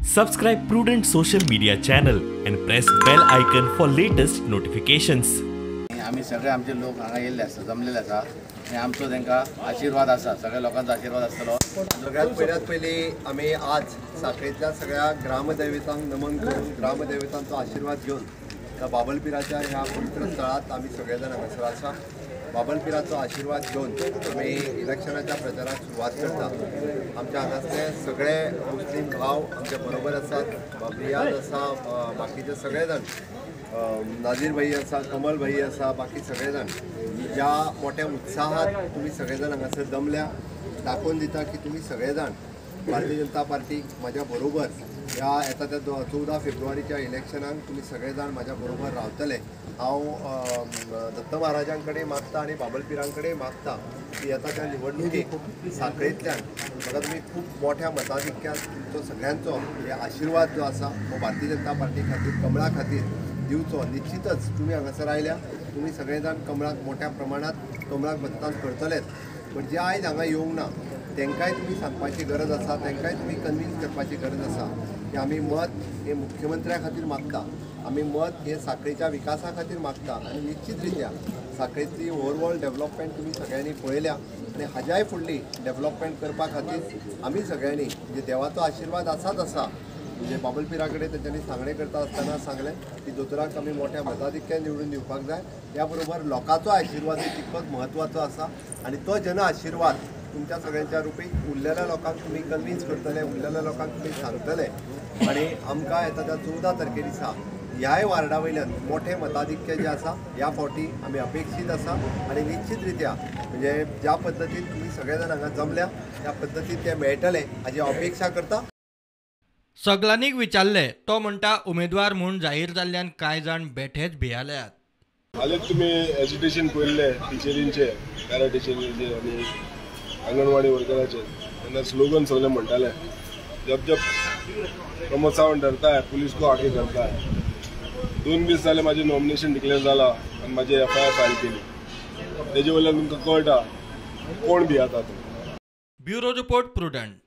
Subscribe Prudent social media channel and press bell icon for latest notifications. आमी सगळे आमचे लोक हांगा येयल्ले आसा, जमलेले आसा आनी आमचो तांकां आशिर्वाद आसा, सगळ्या लोकांचो आशिर्वाद आसतलो. सगळ्यात पयल्यात पयलीं आमी आज साखळेंतल्या सगळ्या ग्रामदैवतांक नमन करून ग्रामदैवतांचो आशिर्वाद घेवन ह्या बाबलपिराच्या ह्या पवित्र स्थळांत आमी सगळे जाण हांगासर आसा. बाबलपिराचो आशिर्वाद घेवन आमी इलेक्शनाच्या प्रचाराक सुरवात करता. आमच्या हांगासले सगळे मुस्लीम भाव आमच्या बरोबर आसात, रियाज आसा, बाकीचे सगळे जाण, नाजीर भाई आसा, कमल भाई आसा, बाकी सगळे जाण ज्या मोठ्या उत्साहात तुमी सगळे जाण हांगासर जमल्या, दाखोवन दिता की तुमी सगळे जाण भारतीय जनता पार्टीक म्हाज्या बरोबर ह्या येता त्या 14 फेब्रुवारीच्या इलेक्शनाक तुमी सगळे जाण म्हाज्या बरोबर रावतले. हांव दत्त महाराजां कडेन मागता आनी बाबलपिरां कडेन मागता की येता त्या निवडणुकेक साखळेंतल्यान म्हाका तुमी खूब मोठ्या मताधिक्यान तुमचो सगळ्यांचो म्हणजे आशिर्वाद जो आसा हो भारतीय जनता पार्टी खातीर, कमळा खातीर दिवचो. निश्चितच तुमी हांगासर आयल्या, तुमी सगळे जाण कमळाक मोठ्या प्रमाणांत कमळाक मतदान करतलेच. पण जे आयज हांगा येवंक ना तांकांय तुमी सांगपाची गरज आसा, तांकांय तुमी कन्विन्स करपाची गरज आसा की आमी मत हे मुख्यमंत्र्या खातीर मागता, आमी मत हे साखळेच्या विकासा खातीर मागता. आनी निश्चित रित्या साखळेंतली ओवरऑल डेव्हलपमेंट तुमी सगळ्यांनी पळयल्या आनी हाज्याय फुडली डेव्हलपमेंट करपा खातीर आमी सगळ्यांनी म्हणजे देवाचो आशिर्वाद आसाच आसा. म्हणजे बाबलपिरा कडेन तेंच्यांनी सांगणें करता आसतना सांगलें की दोतोराक आमी मोठ्या मताधिक्यान निवडून दिवपाक जाय. त्या बरोबर लोकांचो आशिर्वादूय तितकोच म्हत्वाचो आसा आनी तो जन आशिर्वाद तुमच्या सगळ्यांच्या रुपी उरलेल्या लोकांक तुमी कन्विन्स करतले, उरलेल्या लोकांक तुमी सांगतले. आनी आमकां येता त्या 14 तारखे दिसा ह्याय वार्डा वयल्यान मोठें मताधिक्य जें आसा ह्या फावटी आमी अपेक्षीत आसा. आनी निश्चित रित्या म्हणजे ज्या पद्दतीन तुमी सगळे जाण हांगा जमल्या त्या पद्दतीन तें मेळटलें हाजी अपेक्षा करता. सगळ्यांनीक विचारले तो म्हणटा उमेदवार म्हूण जाहीर जाल्ल्यान कांय जाण बेठेच भियाल्यात. हालींच तुमी एजिटेशन पळयल्लें टिचरींचे, पॅरा टिचरींचे आनी अंगणवाडी वर्कराचे, तेन्ना स्लोगन सगळे म्हणटाले, जब जब प्रमोद सावंत डरता है पुलीस को आगे करता है. 2 दीस जाले म्हाजें नॉमिनेशन डिक्लेअर जाला आनी म्हाजें एफआयआर फायल केली. तेजे वयल्यान तुमकां कळटा कोण भियाता तो. Bureau report, Prudent.